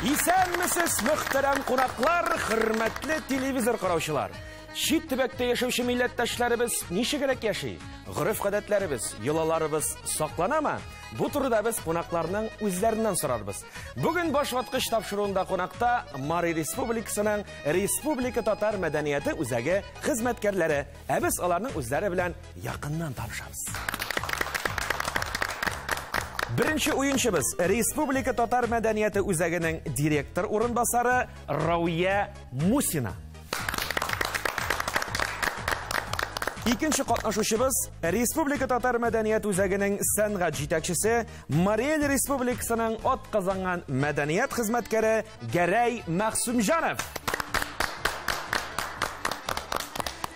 Исәнмесез, мөхтәрәм кунаклар, хөрмәтле телевизор караучылар. Чит төбәктә яшәүче милләттәшләребез ничегрәк яши? Гореф-гадәтләребез, йолаларыбыз сакланамы? Бу турыда без кунакларның үзләреннән сорарбыз. Бүген Башваткыч тапшыруында кунакта Мари Республикасының Республика татар мәдәнияте үзәге хезмәткәрләре. Ә без аларның үзләре белән якыннан танышабыз. Беренче уенчыбыз Республика татар мәдәнияте үзәгенең директор урынбасары Рауя Мусина. Икенче катнашучыбыз Республика татар мәдәният үзәгенең сәнгать җитәкчесе, Мариэль Республикасының атказанган мәдәният хезмәткәре Гәрәй Мәхсүмҗанов.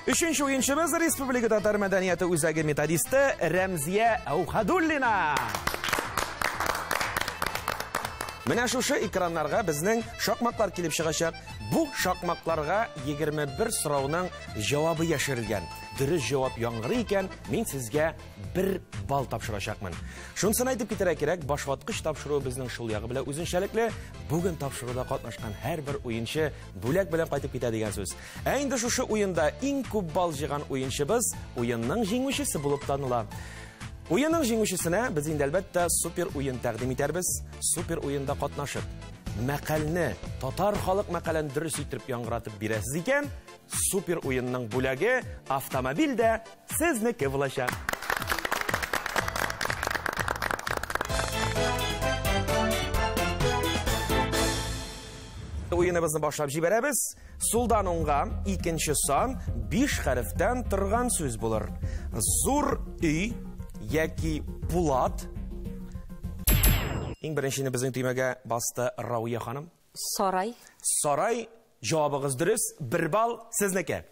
Өченче уенчыбыз Республика татар мәдәнияте үзәге методисты Рәмзия Әүхәдуллина. Менә шушы экраннарга безнең шакмаклар килеп чыгачак. Бу шакмакларга 21 сорауның җавабы яшерелгән. Дөрес җавап яңгырый икән, мин сезгә бер балл тапшырачакмын. Шунысын әйтеп китәргә кирәк, башваткыч тапшыруы безнең шул ягы белән үзенчәлекле. Бүген тапшыруда катнашкан һәрбер уенчы бүләк белән кайтып китә дигән сүз. Ә инде шушы уенда иң күп балл җыйган уенчыбыз уенның җиңүчесе булып таныла. Уенның җиңүчесенә без инде әлбәттә супер уен тәкъдим итәрбез. Супер уенда катнашып, мәкальне, татар халык мәкален дөрес итеп яңгыратып бирәсез икән, супер уенның бүләге автомобиль дә сезнеке булачак. Уеныбызны башлап җибәрәбез. Сулдан уңга икенче сан 5 хәрефтән торган сүз булыр. Зур өй яки пулат. Иң беренчене безнең төймәгә басты Рауя ханым. Сарай. Сарай. Җавабыгыз дөрес. 1 балл сезнеке.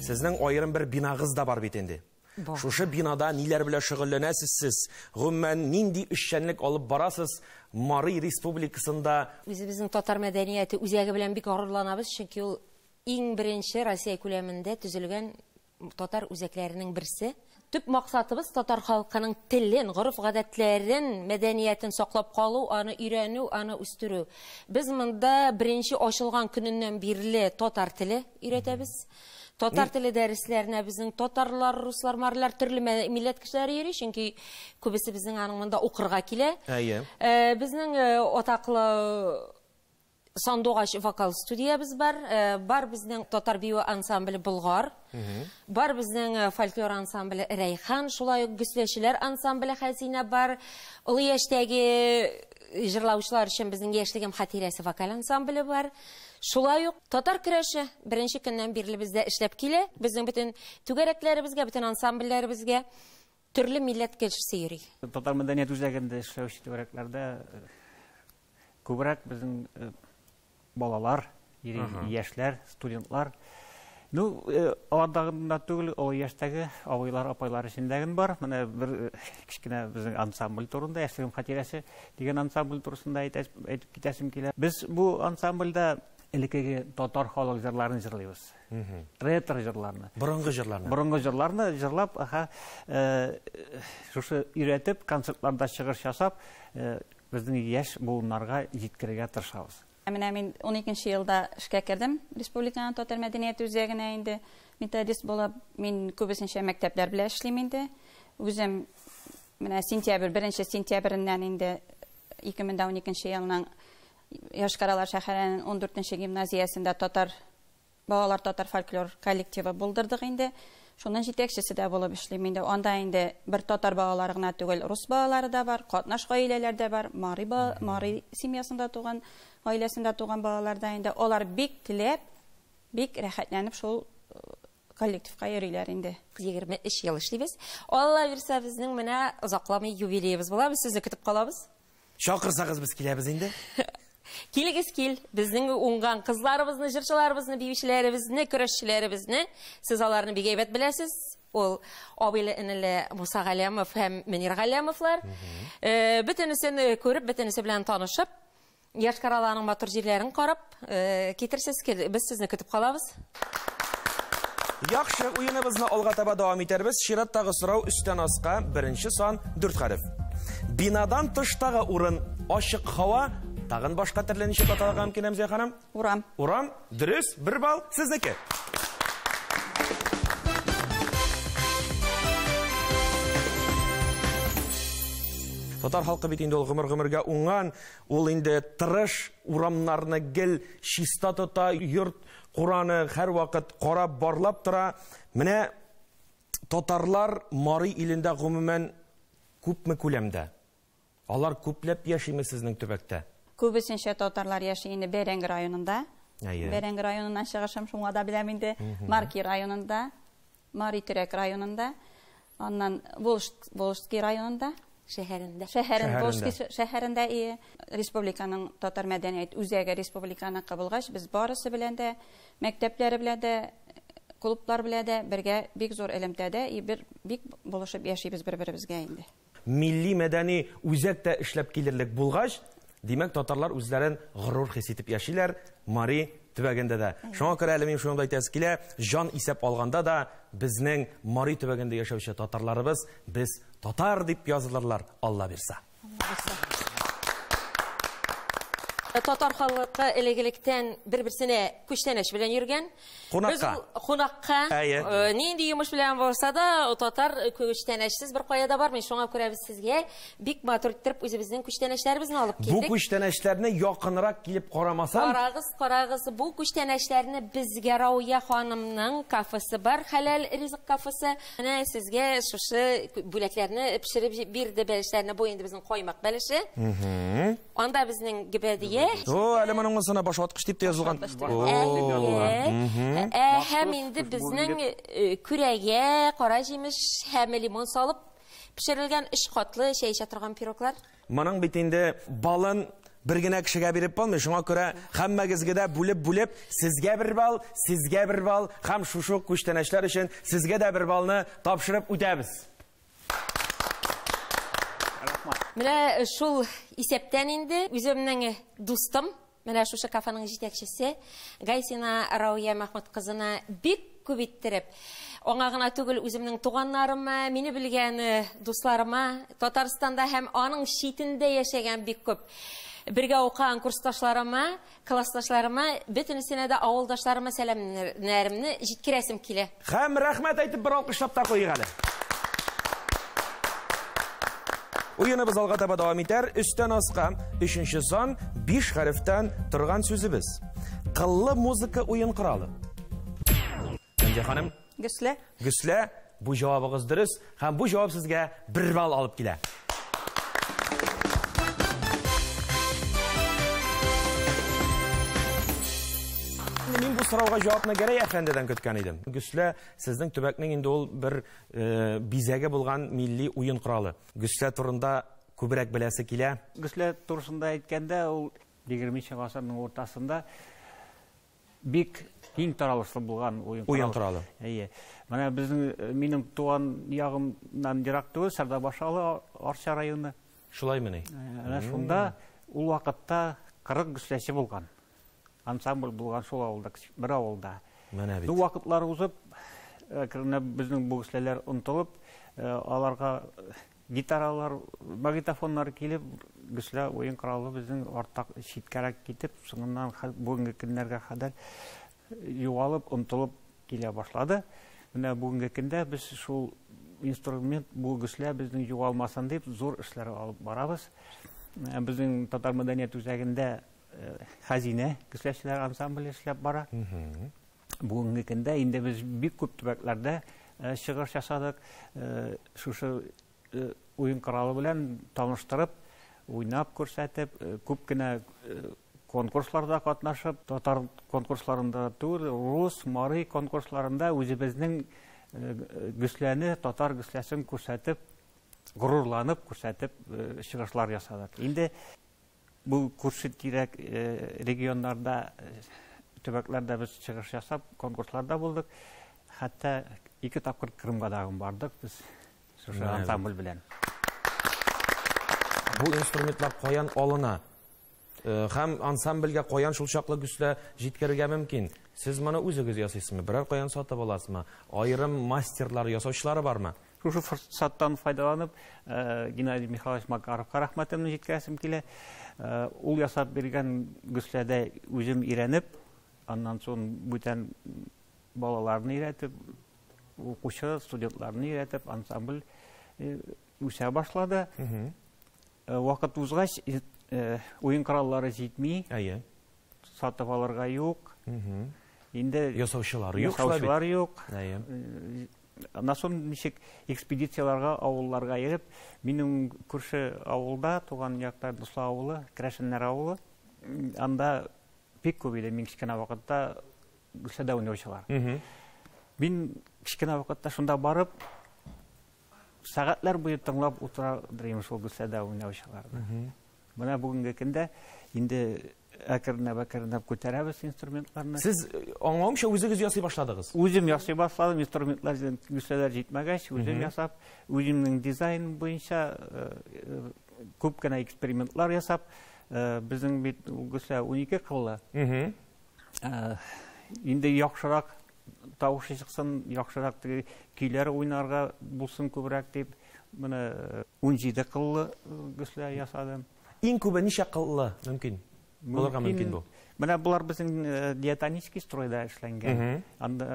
Сезнең аерым бер бинагыз да бар бит инде. Бар. Шушы бинада ниләр белән шөгыльләнәсез сез? Гомумән, нинди эшчәнлек алып барасыз Мари Республикасында? Үзебезнең татар мәдәнияте үзәге белән бик горурланабыз, чөнки ул иң беренче Россия күләмендә төзелгән татар үзәкләренең берсе. Төп максатыбыз татар халкының телен, гореф-гадәтләрен, мәдәниятен саклап калу, аны өйрәнү, аны үстерү. Без монда беренче ачылган көненнән бирле татар теле өйрәтәбез. Татар теле дәресләренә безнең татарлар, руслар, марилар, төрле милләт кешеләре йөри, чөнки күбесе безнең аның монда укырга килә. Әйе. Безнең атаклы Сандугач вокал студиябез бар. Бар безнең татар биюе ансамбле Болгар. Бар безнең фольклор ансамбле Рәйхан, шулай ук гөсләчеләр ансамбле Хәзинә бар. Олы яшьтәге җырлаучылар өчен безнең Яшьлегем хатирәсе вокаль ансамбле бар. Шулай ук татар көрәше беренче көннән бирле бездә эшләп килә. Безнең бөтен түгәрәкләребезгә, бөтен ансамбльләребезгә төрле милләт кешесе йөри. Татар мәдәният үзәгендә эшләүче түгәрәкләрдә күбрәк безнең балалар, яшьләр, студентлар. Ну, аларда гына түгел, олы яшьтәге абыйлар, апайлар эчендә генә бар. Менә бер кечкенә безнең ансамбль турында, Яшьлегем хатирәсе дигән ансамбль турысында әйтеп китәсем килә. Без бу ансамбльдә элеккеге татар халык җырларын җырлыйбыз. Ретро җырларны. Борынгы җырларны. Борынгы җырларны җырлап, аха, шушы өйрәтеп, концертларда чыгыш ясап, безнең яшь буыннарга җиткерергә тырышабыз. Менә мин 12 елда эшкә кердем Республиканың татар мәдәнияте үзәгенә инде методист булып, мин күбесенчә мәктәпләр белән эшлим инде. Үзем менә сентябрь, беренче сентябреннән инде 2012 елның Йошкар-Ола шәһәренең 14 гимназиясендә татар балалар татар фольклор коллективы булдырдык инде. Шуның җитәкчесе дә булып эшлим инде. Анда инде бер татар балалары гына түгел, рус балалары да бар, катнаш гаиләләр дә бар, мари семьясында туган, гаиләсендә туган балалар да инде. Алар бик теләп, бик рәхәтләнеп шул коллективка йөриләр инде. 23 ел эшлибез. Алла бирсә, безнең менә озакламый юбилеебыз була. Без сезне көтеп калабыз. Чакырсагыз без киләбез инде. Килегез кил, безнең уңган кызларыбызны, җырчыларыбызны, биючеләребезне, көрәшчеләребезне, сез аларны бик әйбәт беләсез. Ул абыйлы энеле Муса Галямов һәм Мөнир Галямовлар. Бөтенесен күреп, бөтенесе белән танышып, Йошкар-Оланың матур җирләрен карап, китерсез, без сезне көтеп калабыз. Яхшы, уеныбызны алга таба дәвам итәрбез. Чираттагы сорау өстән аска, беренче сан 4 хәреф. Бинадан тыштагы урын, ачык һава, тагын башка төрле ничек аталырга мөмкин, Әмзия ханым? Урам. Урам, дөрес, 1 балл сезнеке. Татар халкы бит инде ул гомер-гомергә уңган, ул инде тырыш, урамнарны гел чиста тота, йорт кураны һәрвакыт карап, барлап тора. Менә татарлар Мари илендә гомумән күпме күләмдә? Алар күпләп яшиме сезнең төбәктә? Күбесенчә татарлар яши инде Бәрәңге районында. Бәрәңге районыннан чыгышым, шуңа да беләм инде. Марки районында, Мари Төрәк районында, аннан Волжский районында. Шәһәрендә. Шәһәрен, Волжский шәһәрендә и республиканың татар мәдәният үзәге республиканыкы булгач, без барысы белән дә, мәктәпләре белән дә, клублар белән дә бергә бик зур элемтәдә и бер бик булышып яшибез бер-беребезгә инде. Милли мәдәни үзәк тә эшләп килерлек булгач, димәк, татарлар үзләрен горур хис итеп яшиләр Мари төбәгендә дә. Шуңа күрә әле мин шуны да әйтәсе килә, җан исәп алганда да безнең Мари төбәгендә яшәүче татарларыбыз без татар дип язылырлар, Алла бирса. Татар халкы элек-электән бер-берсенә күчтәнәч белән йөргән. Кунакка. Без кунакка, нинди йомыш белән булса да, татар күчтәнәчсез бер кая да бармый. Шуңа күрә без сезгә бик матур итеп үзебезнең күчтәнәчләребезне алып Бу килдек. күчтәнәчләрне якынрак килеп карамасам. Карагыз, карагыз, бу күчтәнәчләрне безгә Рауя ханымның кафесы бар, хәләл ризык кафесы. Менә сезгә шушы бүләкләрне пешереп бирде, бәлешләрне. Бу инде безнең каймак бәлеше. Анда безнең гөбәдия. О, әле моның монысына баш ваткыч дип тә язылган. Һәм инде безнең күрәгә, кара җимеш һәм лимон салып пешерелгән 3 катлы чәй эчә торган пироглар. Моның бит инде балын бер генә кешегә биреп булмый. Шуңа күрә һәммәгезгә дә бүлеп-бүлеп, сезгә бер бал, сезгә бер бал һәм шушы күчтәнәчләр өчен сезгә дә бер балны тапшырып үтәбез. Менә шул исәптән инде үземнең дустым, менә шушы кафеның җитәкчесе Гайсина Рауя Махмуд кызына бик күп иттереп, аңа гына түгел, үземнең туганнарыма, мине белгән дусларыма, Татарстанда һәм аның читендә яшәгән бик күп бергә укыган курсташларыма, классташларыма, бөтенесенә дә авылдашларыма сәламнәремне җиткерәсем килә. Һәм рәхмәт әйтеп бер алкышлап та куйыйк әле. Уеныбыз алга таба дәвам итәр. Өстән аска өченче сан 5 хәрефтән торган сүзебез. Кыллы музыка уен коралы. Әмзия ханым. Гөслә. Гөслә. Бу җавабыгыз дөрес һәм бу җавап сезгә 1 балл алып килә. Мин бу сорауга җавапны Гәрәй әфәндедән көткән идем. Гөслә сезнең төбәкнең инде ул бер бизәге булган милли уен коралы. Гөслә турында күбрәк беләсе килә. Гөслә турысында әйткәндә, ул егерменче гасырның уртасында бик киң таралышлы булган уен Уен коралы. Әйе. Менә минем туган ягымнан ерак түгел, Сәрдәбашалы, Арча районы. Шулаймыни? Менә шунда ул вакытта 40 гөсләче булган. Ансамбль булган шул авылда, бер авылда. Менә бит. Бу вакытлар узып, әкренләп безнең бу гөсләләр онытылып, аларга гитаралар, магнитофоннар килеп, гөслә уен коралы безнең артта читкәрәк китеп, соңыннан бүгенге көннәргә кадәр югалып, онытылып килә башлады. Менә бүгенге көндә без шул инструмент, бу гөслә безнең югалмасын дип зур эшләр алып барабыз. Безнең Татар мәдәният үзәгендә Хәзинә гөсләчеләр ансамбле эшләп бара. Бүгенге көндә инде без бик күп төбәкләрдә чыгыш ясадык. Шушы уен коралы белән таныштырып, уйнап күрсәтеп, күп кенә конкурсларда катнашып, татар конкурсларында түгел, рус, мари конкурсларында үзебезнең гөсләне, татар гөсләсен күрсәтеп, горурланып күрсәтеп чыгышлар ясадык. Инде бу күрше тирәк регионнарда, төбәкләрдә без чыгыш ясап, конкурсларда булдык. Хәтта 2 тапкыр Крымга да бардык без шушы ансамбль белән. Бу инструментлар каян алына? Һәм ансамбльгә каян шул чаклы гөслә җиткерергә мөмкин? Сез моны үзегез ясыйсызмы? Берәр каян сатып аласызмы? Аерым мастерлар, ясаучылары бармы? Шушы форсаттан файдаланып, Геннадий Михайлович Макаровка рәхмәтемне җиткерәсем килә. Ул ясап биргән гөсләдә үзем өйрәнеп, аннан соң бүтән балаларны өйрәтеп, укучы студентларны өйрәтеп, ансамбль үсә башлады. Вакыт узгач, уен кораллары җитми. Әйе. Сатып алырга юк. Инде ясаучылар юк. Ясаучылар юк. Әйе. Аннан соң ничек экспедицияләргә, авылларга йөреп, минем күрше авылда, туган якта Дуслар авылы, Керәшеннәр авылы, анда бик күп иде мин кечкенә вакытта гөсләдә уйнаучылар. Мин кечкенә вакытта шунда барып, сәгатьләр буе тыңлап утыра идем шул гөсләдә уйнаучыларны. Менә бүгенге көндә инде әкренләп-әкренләп күтәрәбез инструментларны. Сез аңлавымча үзегез ясый башладыгыз? Үзем ясый башладым, инструментлар, гөсләләр җитмәгәч, үзем ясап, үземнең дизайн буенча күп кенә экспериментлар ясап, безнең бит гөслә 12 кыллы. Инде яхшырак тавышы чыксын, яхшырак теге көйләр уйнарга булсын күбрәк дип, менә 17 кыллы гөслә ясадым. Иң күбе ничә кыллы мөмкин? Булырга мөмкин бу. Менә булар безнең диатонический стройда эшләнгән. Анда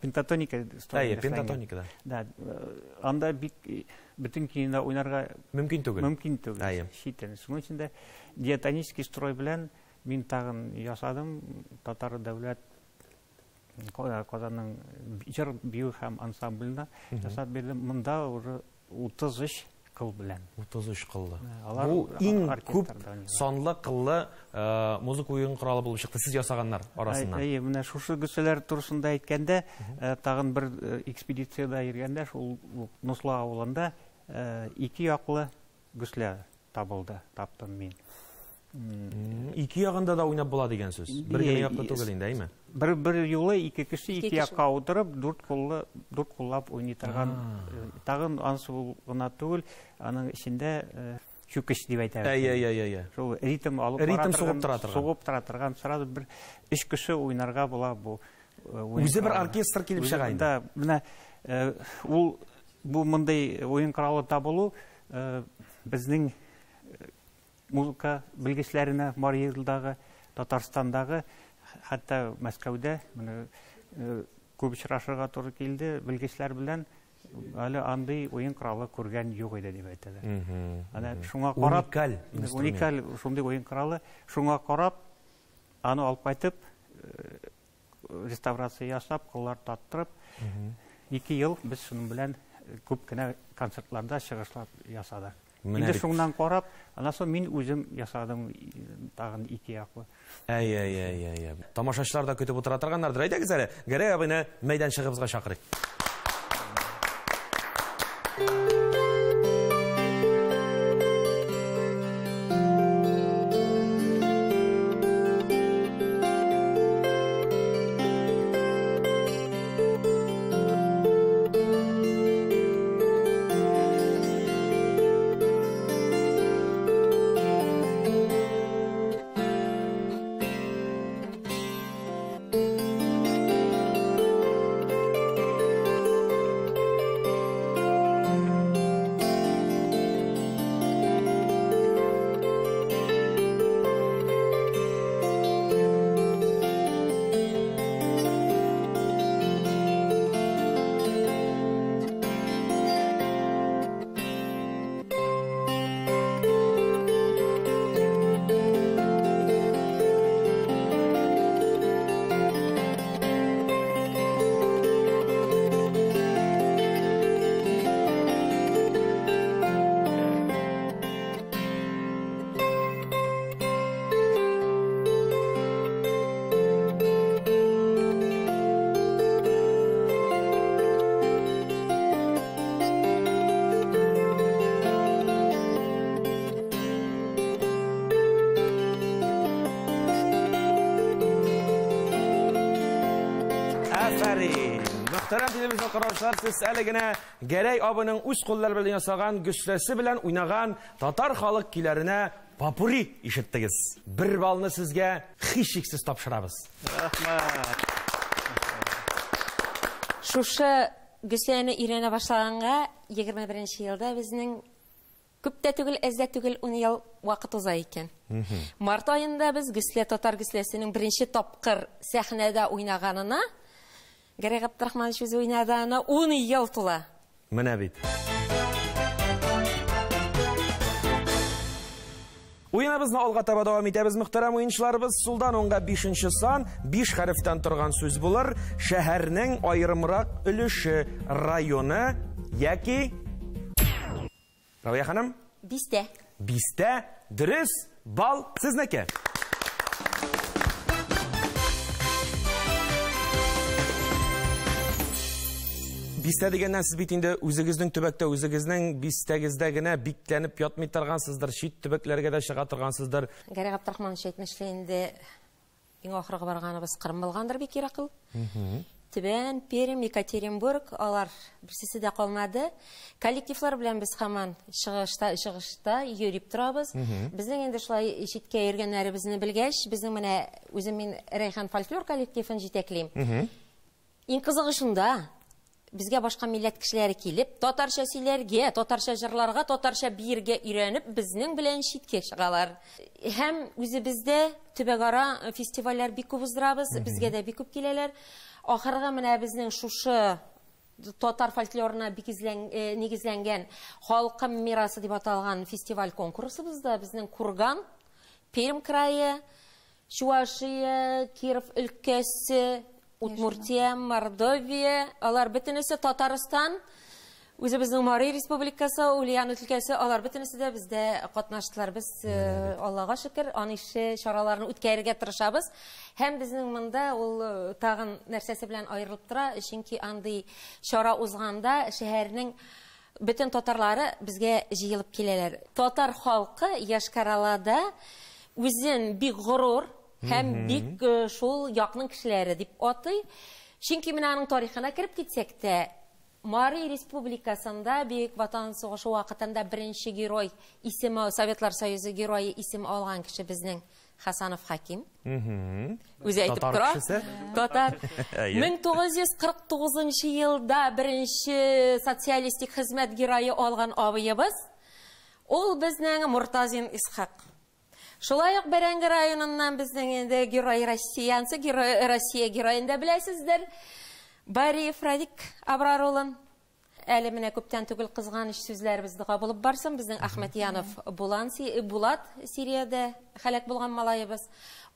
пентатоника стройда. Әйе, пентатоникада. Да, анда бик бөтен көендә уйнарга мөмкин түгел. Мөмкин түгел. Читен. Шуның өчен дә диатонический строй белән мин тагын ясадым. Татар дәүләт Казанның җыр бию һәм ансамблена ясап бирдем. Монда уже 33 кыл белән. 33 кыллы. Бу иң күп санлы кыллы музыка уен коралы булып чыкты сез ясаганнар арасыннан. Әйе, менә шушы гөсләләр турысында әйткәндә, тагын бер экспедициядә йөргәндә, шул Нусла авылында ике яклы гөслә табылды, таптым мин. Ике ягында да уйнап була дигән сүз. Бер генә яклы түгел инде, әйме? Бер юлы ике кеше ике якка утырып, дүрт куллап уйный торган. Тагын ансы гына түгел, аның эчендә чүкеч дип әйтәбез. Әйе. Шул ритм алып ритм сугып тора торган. Сугып тора торган, сразу бер өч кеше уйнарга була бу. Үзе бер оркестр килеп чыга инде. Да, менә ул бу мондый уен коралы табылу безнең музыка белгечләренә Марий Элдагы, Татарстандагы, хәтта Мәскәүдә менә күп очрашырга туры килде белгечләр белән, әле андый уен коралы күргән юк иде дип әйтәләр. Әнә шуңа карап, уникаль инструмент. Уникаль шундый уен коралы, шуңа карап, аны алып кайтып, реставрация ясап, кыллар таттырып, 2 ел без шуның белән күп кенә концертларда чыгышлар ясадык. Инде шуңнан карап, аннан соң мин үзем ясадым тагын ике яклы. Әй. Тамашачылар да көтеп утыра торганнардыр. Әйдәгез әле, Гәрәй абыйны мәйданчыгыбызга чакырыйк. Мөхтәрәм телевизор караучылар, сез әле генә Гәрәй абының үз куллары белән ясаган гөсләсе белән уйнаган татар халык көйләренә Попурри ишеттегез. Бер баллны сезгә һичшиксез тапшырабыз. Рәхмәт. Шушы гөсләне өйрәнә башлаганга 21 елда безнең күп тә түгел, әз дә түгел 10 ел вакыт уза икән. Март аенда без гөслә, татар гөсләсенең беренче тапкыр сәхнәдә уйнаганына, Гәрәй Габдрахманович үзе уйнады аны, 10 ел тула. Менә бит. Уеныбызны алга таба дәвам итәбез, мөхтәрәм уенчыларыбыз. Сулдан уңга 5 сан, 5 хәрефтән торган сүз булыр. Шәһәрнең аерымрак өлеше, районы яки Равия ханым? Бистә. Бистә, дөрес, бал сезнеке. Бистә дигәннән сез бит инде үзегезнең төбәктә, үзегезнең бистәгездә генә бикләнеп ятмый торгансыздыр, чит төбәкләргә дә чыга торгансыздыр. Гәрәй Габдрахманович әйтмешли инде, иң ахыргы барганыбыз Кырым булгандыр, бик ерак ул. Түбән, Пермь, Екатеринбург, алар берсесе дә калмады. Коллективлар белән без һаман чыгышта, чыгышта йөреп торабыз. Безнең инде шулай читкә йөргәннәребезне белгәч, безнең менә үзем мин Рәйхан фольклор коллективын җитәклим. Иң кызыгы шунда, безгә башка милләт кешеләре килеп, татарча сөйләргә, татарча җырларга, татарча биергә өйрәнеп, безнең белән читкә чыгалар. Һәм үзебездә төбәкара фестивальләр бик күп уздырабыз, безгә дә бик күп киләләр. Ахыргы менә безнең шушы татар фольклорына бик нигезләнгән Халкым мирасы дип аталган фестиваль конкурсыбызда безнең Курган, Пермь крае, Чувашия, Киров өлкәсе, Удмуртия, Мордовия, алар бөтенесе Татарстан, үзебезнең Мари республикасы, Ульян өлкәсе, алар бөтенесе дә бездә катнаштылар. Без, Аллага шөкер, аны ише чараларны үткәрергә тырышабыз. Һәм безнең монда ул тагын нәрсәсе белән аерылып тора, чөнки андый чара узганда шәһәрнең бөтен татарлары безгә җыелып киләләр. Татар халкы Йошкар-Олада үзен бик горур һәм бик шул якның кешеләре дип атый. Чөнки менә аның тарихына кереп китсәк тә, Мари республикасында Бөек Ватан сугышы вакытында беренче герой исеме, Советлар Союзы герое исеме алган кеше безнең Хасанов Хаким. Үзе әйтеп Татар тора. кешесе? Татар. Әйе. 1949 елда беренче социалистик хезмәт герое алган абыебыз, ул безнең Муртазин Исхак. Шулай ук Бәрәңге районыннан безнең инде герой Россиянсы, герой Россия героен да беләсездер. Бариев Радик Абрар улын. Әле менә күптән түгел кызганыч сүзләребез дога булып барсын. Безнең Ахмәтьянов Булат Сириядә һәлак булган малаебыз.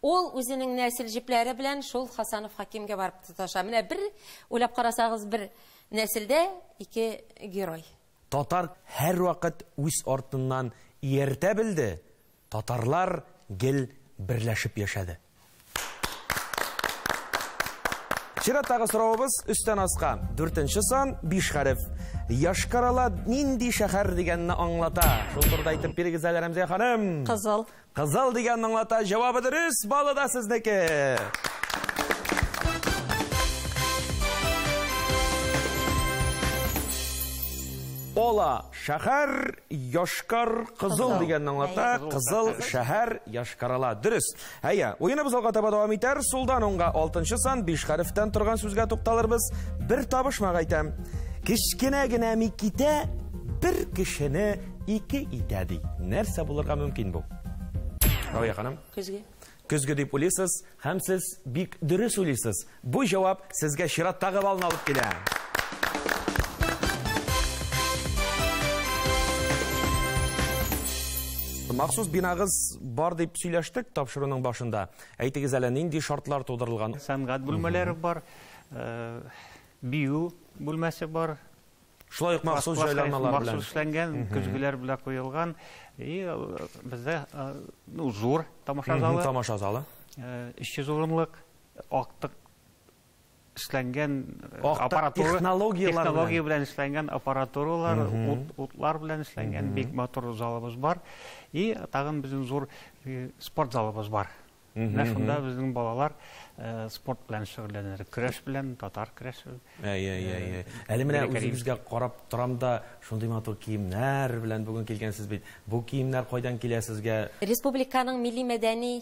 Ул үзенең нәсел җепләре белән шул Хасанов Хакимгә барып тоташа. Менә бер уйлап карасагыз, бер нәселдә ике герой. Татар һәрвакыт үз артыннан ияртә белде. Татарлар гел берләшеп яшәде. Чираттагы соравыбыз өстән аска. 4 сан, 5 хәреф. Йошкар-Ола нинди шәһәр дигәнне аңлата? Шул турыда әйтеп бирегез әле, Рәмзия ханым. Кызыл. Кызыл дигәнне аңлата. Җавабы дөрес, балы да сезнеке. Ола шәһәр, Йошкар кызыл Кызыл. дигәнне аңлата. Әйе. Кызыл шәһәр, Йошкар-Ола. Дөрес. Әйе, уеныбыз алга таба дәвам итәр. Сулдан уңга 6 сан, 5 хәрефтән торган сүзгә тукталырбыз. Бер табышмак әйтәм. Кечкенә генә Микитә бер кешене ике итә ди. Нәрсә булырга мөмкин бу? Равия ханым. Көзге. Көзге дип уйлыйсыз, һәм сез бик дөрес уйлыйсыз. Бу җавап сезгә чираттагы балны алып килә. Махсус бинагыз бар дип сөйләштек тапшыруның башында. Әйтегез әле, нинди шартлар тудырылган? Сәнгать бүлмәләре бар, бию бүлмәсе бар. Шулай ук махсус җайланмалар белән. Махсус эшләнгән, көзгеләр белән куелган. И бездә, зур тамаша залы. Тамаша залы. 300 урынлык, актык эшләнгән Актык аппаратура, технологияләр белән. технология белән эшләнгән аппаратуралар, утлар белән эшләнгән бик матур залыбыз бар. И тагын безнең зур спорт залыбыз бар. Менә шунда безнең балалар спорт белән шөгыльләнәләр. Көрәш белән, татар көрәше. Әй. Әле менә үзегезгә карап торам да, шундый матур киемнәр белән бүген килгәнсез бит. Бу киемнәр кайдан килә сезгә? Республиканың милли мәдәни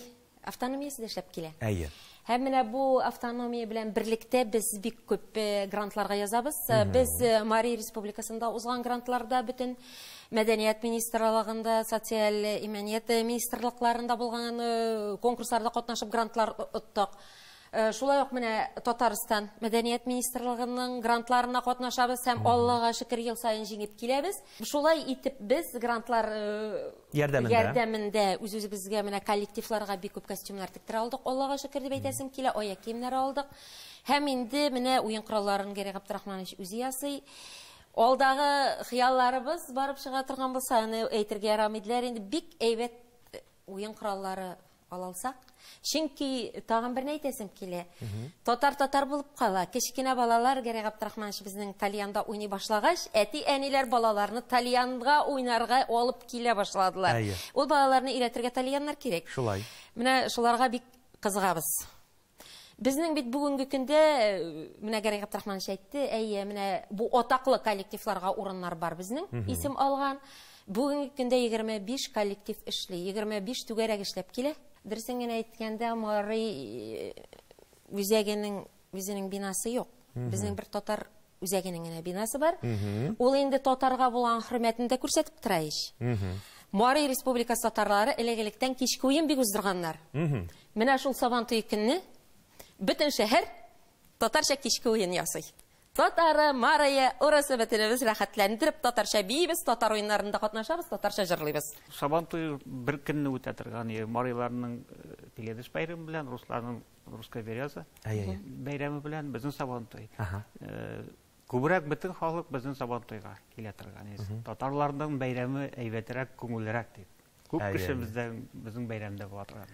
автономиясе дә эшләп килә. Әйе. Һәм менә бу автономия белән берлектә без бик күп грантларга язабыз. Без Мари Республикасында узган грантларда бөтен мәдәният министрлыгында, социаль имәният министрлыкларында булган конкурсларда катнашып грантлар оттык. Шулай ук менә Татарстан мәдәният министрлыгының грантларына катнашабыз һәм Аллага шөкер ел саен җиңеп киләбез. Шулай итеп без грантлар ярдәмендә үз-үзебезгә менә коллективларга бик күп костюмнар тектерә алдык. Аллага шөкер дип әйтәсем килә, аяк киемнәре алдык. Һәм инде менә уен коралларын Гәрәй Габдрахманович үзе ясый. Алдагы хыялларыбыз барып чыга торган булса, аны әйтергә ярамый иделәр. Инде бик әйбәт уен кораллары алалсак. Чөнки тагын бер әйтәсем килә. Татар-татар булып кала. Кечкенә балалар Гәрәй Габдрахманович безнең тальянда уйный башлагач, әти-әниләр балаларны тальянга уйнарга алып килә башладылар. Ул балаларны өйрәтергә тальяннар кирәк. Шулай. Менә шуларга бик кызыгабыз. Безнең бит бүгенге көндә, менә Гәрәй Габдрахманович әйтте, әйе, менә бу атаклы коллективларга урыннар бар безнең, исем алган. Бүгенге көндә 25 коллектив эшли, 25 түгәрәк эшләп килә. Дөресен генә әйткәндә, Мари үзәгенең үзенең бинасы юк. Безнең бер татар үзәгенең генә бинасы бар. Ул инде татарга булган хөрмәтен дә күрсәтеп тора ич. Мари Республикасы татарлары элек-электән кичке уен бик уздырганнар. Менә шул Сабантуй көнне бөтен шәһәр татарча кичке уен ясый. Татары, марые, урысы бөтенебез рәхәтләндереп татарча биибез, татар уеннарында катнашабыз, татарча җырлыйбыз. Сабантуй бер көнне үтә торган, мариларның Пеледыш бәйрәме белән, русларның Русская береза бәйрәме белән безнең Сабантуй. Күбрәк бөтен халык безнең Сабантуйга килә торган. Татарларның бәйрәме әйбәтрәк, күңеллерәк дип. Күп кеше безнең бәйрәмдә була торган.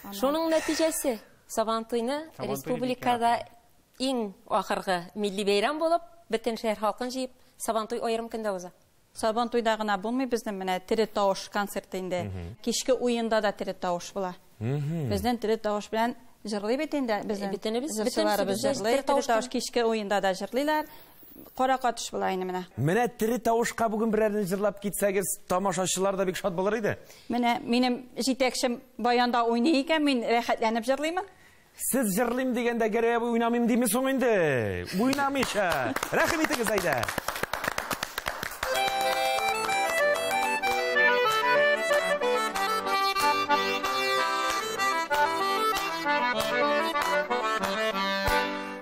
Шуның нәтиҗәсе Сабантуйны республикада иң ахыргы милли бәйрәм булып, бөтен шәһәр халкын җыеп, Сабантуй аерым көндә уза. Сабантуйда гына булмый безнең менә тере тавыш концерты инде. Кичке уенда да тере тавыш була. Безнең тере тавыш белән җырлый бит инде безнең. Җырчыларыбыз җырлый, тере тавыш кичке уенда да җырлыйлар. Кара катыш була инде менә. Менә тере тавышка бүген берәрне җырлап китсәгез, тамашачылар да бик шат булыр иде. Менә минем җитәкчем баянда уйный икән, мин рәхәтләнеп җырлыймын. Сез җырлыйм дигәндә Гәрәй абый уйнамыйм дими соң инде? Уйнамыйча. Рәхим итегез әйдә.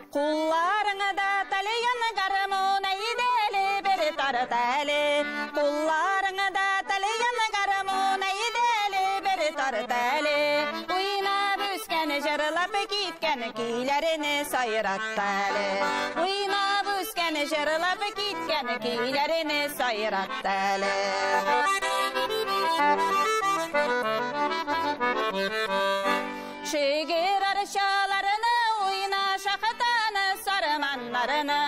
Кулларыңа да тальян гармун әйдәле бер тарт әле. Кулларыңа да тальян гармун әйдәле бер тарт әле. Уйнап үскән, җырлап киткән көйләрне сайратты әле. Уйнап үскән, җырлап киткән көйләрне сайратты әле. Шигыр арчаларны уйна шахтаны сарманнарны.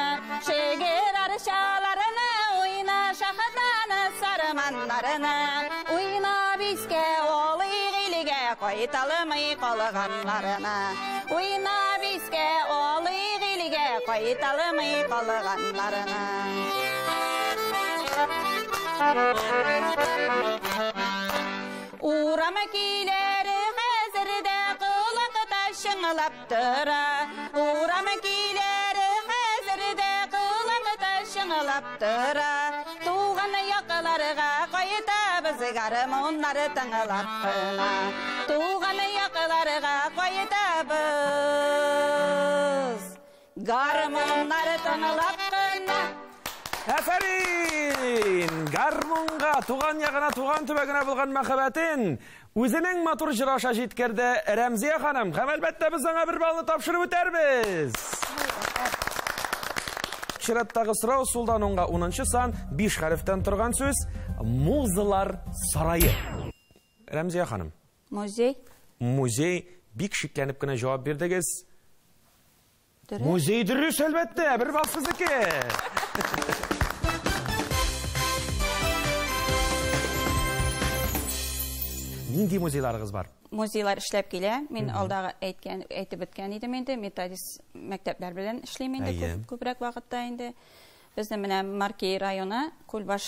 Шигыр арчаларны уйна шахтаны сарманнарны. Уйнап искә алыйк илгә кайталмый калганнарны. Уйнап искә алыйк илгә кайталмый калганнарны. Урам көйләре хәзер дә колакта чыңлап тора. Урам көйләре хәзер дә колакта чыңлап тора. Туган якларга кайтабыз, гармуннар тыңлап кына. Туган якларга кайтабыз, гармуннар тыңлап кына. Афәрин! Гармунга, туган ягына, туган төбәгенә булган мәхәббәтен үзенең матур җыры аша җиткерде Рәмзия ханым. Һәм әлбәттә без аңа бер баллны тапшырып үтәрбез. Чираттагы сорау сулдан уңга 10 сан, 5 хәрефтән торган сүз Музалар сарае. Рәмзия ханым. Музей. Музей, бик шикләнеп кенә җавап бирдегез. Музей дөрес, әлбәттә, бер балл сезнеке. Нинди музейларыгыз бар? Музейлар эшләп килә. Мин алдагы әйткән, әйтеп үткән идем инде, методист мәктәпләр белән эшлим инде күбрәк вакытта инде. Безнең менә Марки районы Күлбаш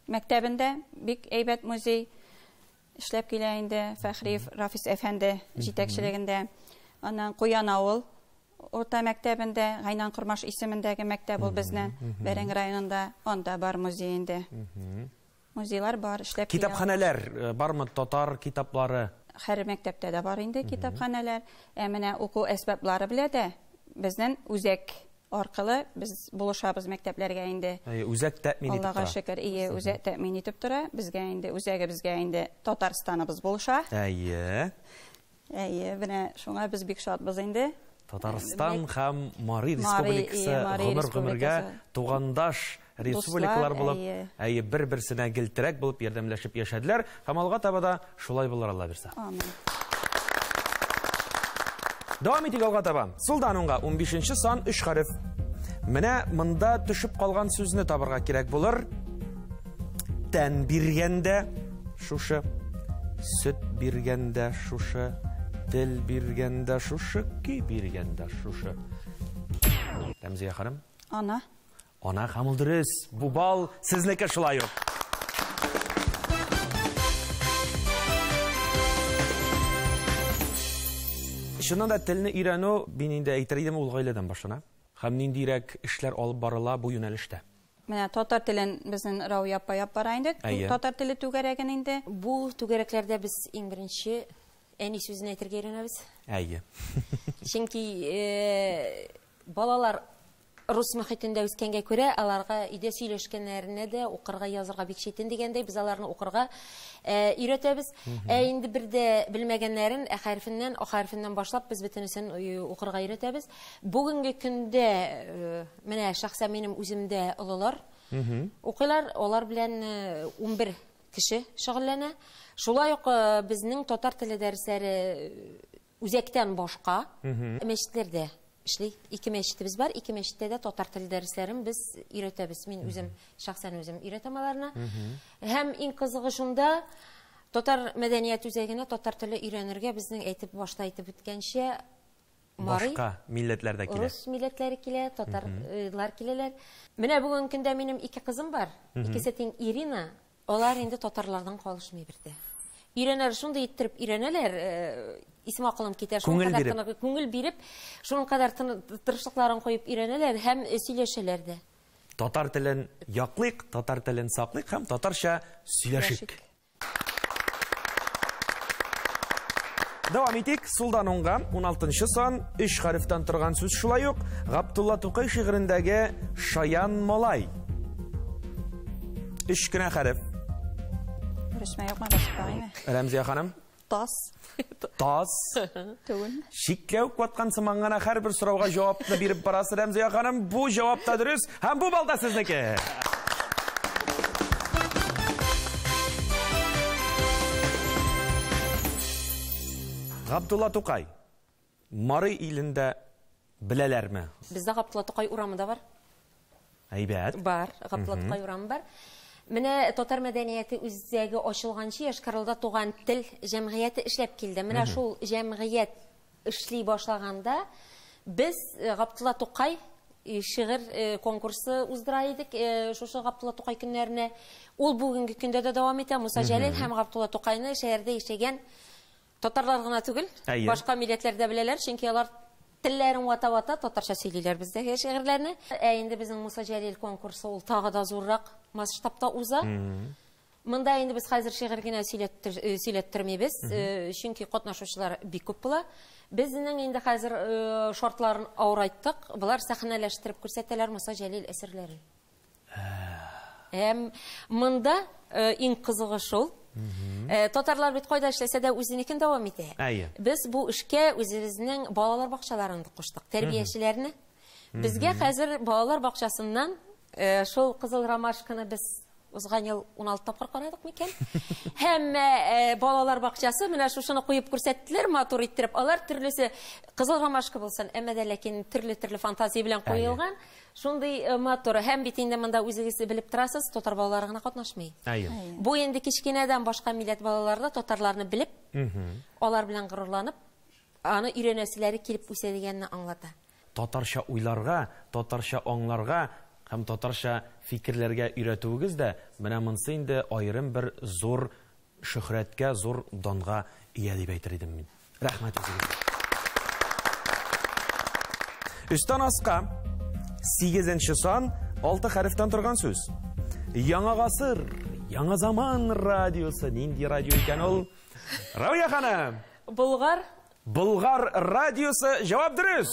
мәктәбендә бик әйбәт музей эшләп килә инде. Фәхриев Рафис әфәнде җитәкчелегендә. Аннан Куян авыл урта мәктәбендә, Гайнан Кормаш исемендәге мәктәп ул безнең Бәрәңге районында, анда бар музей инде. Музейлар бар, эшләп килә. Китапханәләр бармы, татар китаплары? Һәр мәктәптә дә бар инде китапханәләр. Ә менә уку әсбаплары белә дә безнең үзәк аркылы без булышабыз мәктәпләргә инде. Үзәк тәэмин итеп тора. Аллага шөкер, ие, үзәк тәэмин итеп тора. Безгә инде үзәгебезгә инде Татарстаныбыз булыша. Әйе. Әйе, менә шуңа без бик шатбыз инде. Татарстан һәм Мари Республикасы гомер-гомергә тугандаш республикалар булып, әйе, бер-берсенә гел терәк булып ярдәмләшеп яшәделәр һәм алга таба да шулай булыр, Алла бирсә. Амин. Дәвам итик алга таба. Сулдан уңга 15 сан 3 хәреф. Менә монда төшеп калган сүзне табырга кирәк булыр. Тән биргәндә шушы, сөт биргәндә шушы, тел биргәндә шушы, көй биргәндә шушы. Рәмзия ханым. Ана. Ана һәм ул дөрес. Бу бал сезнеке шулай ук. Чыннан да телне өйрәнү, мин инде әйтер идем, ул гаиләдән башлана. Һәм ниндирәк эшләр алып барыла бу юнәлештә? Менә татар телен безнең Рауя апа яп бара инде. Татар теле түгәрәген инде. Бу түгәрәкләрдә без иң беренче әни сүзен әйтергә өйрәнәбез. Әйе. Чөнки балалар рус мөхитендә үскәнгә күрә, аларга өйдә сөйләшкәннәренә дә укырга, язырга бик читен дигәндәй, без аларны укырга өйрәтәбез. Ә инде бер дә белмәгәннәрен ә хәрефеннән, а хәрефеннән башлап без бөтенесен укырга өйрәтәбез. Бүгенге көндә менә шәхсән минем үземдә олылар укыйлар, алар белән 11 кеше шөгыльләнә. Шулай ук безнең татар теле дәресләре үзәктән башка мәчетләрдә эшли. 2 мәчетебез бар, 2 мәчеттә дә татар теле дәресләрен без өйрәтәбез. Мин үзем, шәхсән үзем өйрәтәм аларны. Һәм иң кызыгы шунда, татар мәдәният үзәгенә татар теле өйрәнергә безнең әйтеп башта әйтеп үткәнчә Мари, башка милләтләр дә килә. Рус милләтләре килә, татарлар киләләр. Менә бүгенге көндә минем 2 кызым бар. Икесе тиң Ирина. Алар инде татарлардан калышмый бер дә. Өйрәнәләр, шундый иттереп өйрәнәләр, исем акылым китә, шуның кадәр күңел биреп, шуның кадәр тырышлыкларын куеп өйрәнәләр һәм сөйләшәләр дә. Татар телен яклыйк, татар телен саклыйк һәм татарча сөйләшик. Дәвам итик. Сулдан уңга 16 сан, 3 хәрефтән торган сүз шулай ук Габдулла Тукай шигырендәге шаян малай. 3 кенә хәреф. Дөресме юкмы, басып багыймы? Рәмзия ханым. Таз. Таз. Түгелме? Чикләү куаткан сыман гына һәрбер сорауга җавапны биреп барасыз, Рәмзия ханым. Бу җавап та дөрес һәм бу балл да сезнеке. Габдулла Тукай Мари илендә беләләрме? Бездә Габдулла Тукай урамы да бар. Әйбәт. Бар, Габдулла Тукай урамы бар. Менә татар мәдәнияте үзәге ачылганчы Йошкар-Олада туган тел җәмгыяте эшләп килде. Менә шул җәмгыять эшли башлаганда без Габдулла Тукай шигырь конкурсы уздыра идек, шушы Габдулла Тукай көннәренә. Ул бүгенге көндә дә дәвам итә. Муса Җәлил һәм Габдулла Тукайны шәһәрдә яшәгән татарлар гына түгел, башка милләтләр дә беләләр, чөнки алар телләрен вата-вата татарча сөйлиләр бездәге шигырьләрне. Ә инде безнең Муса Җәлил конкурсы ул тагы да зуррак масштабта уза. Монда инде без хәзер шигырь генә сөйләттермибез, чөнки катнашучылар бик күп була. Безнең инде хәзер шартларын авырайттык. Болар сәхнәләштереп күрсәтәләр Муса Җәлил әсәрләрен. Һәм монда иң кызыгы шул. Татарлар бит кайда эшләсә дә үзенекен дәвам итә. Без бу эшкә үзебезнең балалар бакчаларын куштык, тәрбиячеләрне. Безгә хәзер балалар бакчасыннан шул кызыл ромашканы без Узган ел 16 тапкыр карадык микән? Һәм балалар бакчасы менә шушыны куеп күрсәттеләр, матур иттереп. Алар төрлесе кызыл ромашка булсын, әмма дә ләкин төрле-төрле фантазия белән куелган. Шундый матур. Һәм бит инде монда үзегез белеп торасыз, татар балалары гына катнашмый. Бу инде кечкенәдән башка милләт балалары да татарларны белеп, алар белән горурланып, аны өйрәнәселәре килеп үсә дигәнне аңлата. Татарча уйларга, татарча аңларга һәм татарча фикерләргә өйрәтүегез дә менә монысы инде аерым бер зур шөһрәткә, зур данга ия дип әйтер идем мин. Рәхмәт үзегезгә. Өстән аска 8 сан 6 хәрефтән торган сүз. Яңа гасыр, яңа заман радиосы. Нинди радио икән ул? Равия ханым. Болгар. Болгар радиосы, җавап дөрес.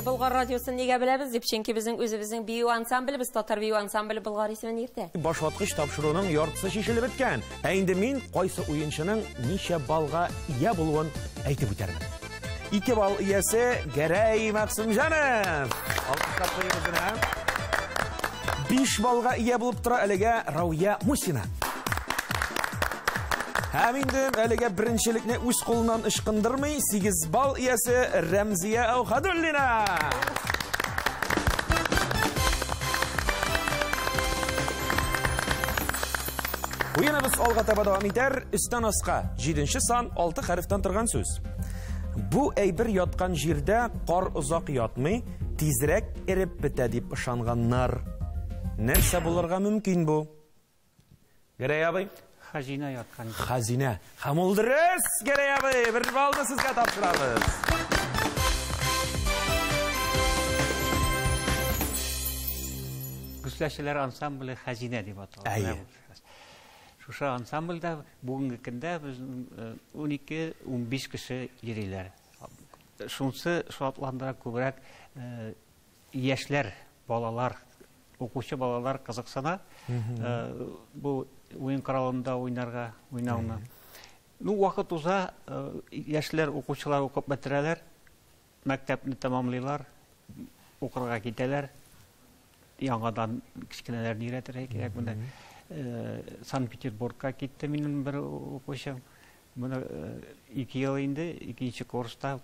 Болгар радиосын нигә беләбез дип, чөнки безнең үзебезнең бию ансамбле, без татар бию ансамбле Болгар исемен йөртә. Башваткыч тапшыруның яртысы чишелеп беткән. Ә инде мин кайсы уенчының ничә баллга ия булуын әйтеп үтәрмен. 2 балл иясе Гәрәй Мәгъсүмҗанов. Алкышлап куегыз менә. 5 баллга ия булып тора әлегә Рауя Мусина. Һәм инде әлегә беренчелекне үз кулыннан ычкындырмый 8 балл иясе Рәмзия Әүхәдуллина. Уеныбыз алга таба дәвам итәр. Өстән аска 7 сан 6 хәрефтән торган сүз. Бу әйбер яткан җирдә кар озак ятмый, тизрәк эреп бетә дип ышанганнар. Нәрсә булырга мөмкин бу? Гәрәй абый? Хазина яткан. Хазина. Һәм ул дөрес, Гәрәй абый. Бер баллны сезгә тапшырабыз. Гөсләчеләр ансамбле Хазина дип атала. Әйе. Шушы ансамбльдә бүгенге көндә безнең 12-15 кеше йөриләр. Шунысы шатландыра, күбрәк яшьләр, балалар, укучы балалар кызыксына. Бу уен коралында уйнарга, уйнауны. Ну, вакыт уза, яшьләр, укучылар укып бетерәләр, мәктәпне тәмамлыйлар, укырга китәләр. Яңадан кечкенәләрне өйрәтергә кирәк. Менә Санкт-Петербургка китте минем бер укучым. Менә 2 ел инде, икенче курста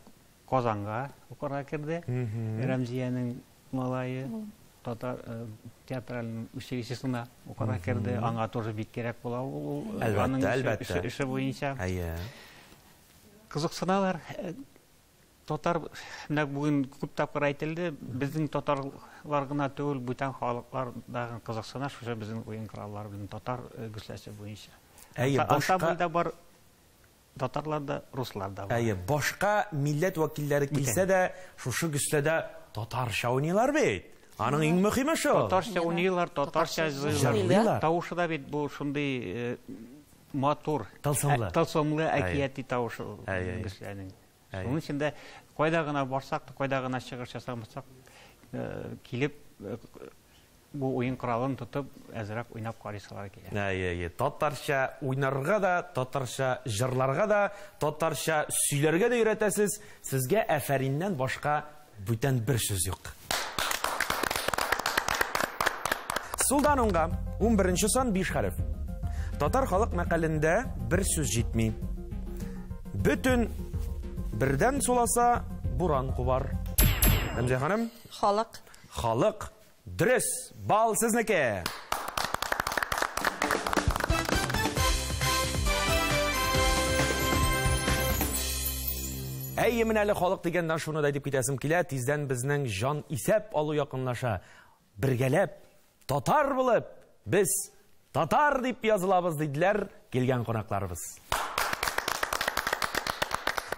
Казанга укырга керде. Рәмзиянең малае татар театраль училищесына укырга керде. Аңа тоже бик кирәк була ул. Әлбәттә, әлбәттә. Эше буенча. Әйе. Кызыксыналар. Татар, менә бүген күп тапкыр әйтелде, безнең татарлар гына түгел, бүтән халыклар да кызыксына шушы безнең уен кораллары белән татар гөсләсе буенча. Әйе, башка ансамбльдә бар татарлар да, руслар да бар. Әйе, башка милләт вәкилләре килсә дә, шушы гөсләдә татарча уйныйлар бит. Аның иң мөһиме шул. Татарча уйныйлар, татарча җырлыйлар. Тавышы да бит бу шундый матур, тылсымлы, тылсымлы әкияти тавышы гөсләнең. Шуның өчен дә кайда гына барсак та, кайда гына чыгыш ясамасак, килеп бу уен коралын тотып, әзрәк уйнап карыйсылар килә. Әйе, әйе. Татарча уйнарга да, татарча җырларга да, татарча сөйләргә дә өйрәтәсез. Сезгә әфәриннән башка бүтән бер сүз юк. Сулдан уңга 11 сан 5 хәреф. Татар халык мәкалендә бер сүз җитми. Бөтен бердән суласа буран кубар. Рәмзия ханым? Халык. Халык. Дөрес, бал сезнеке. Әйе, менә әле халык дигәннән шуны да әйтеп китәсем килә, тиздән безнең җан исәп алу якынлаша. Бергәләп, татар булып, без татар дип язылабыз диделәр килгән кунакларыбыз.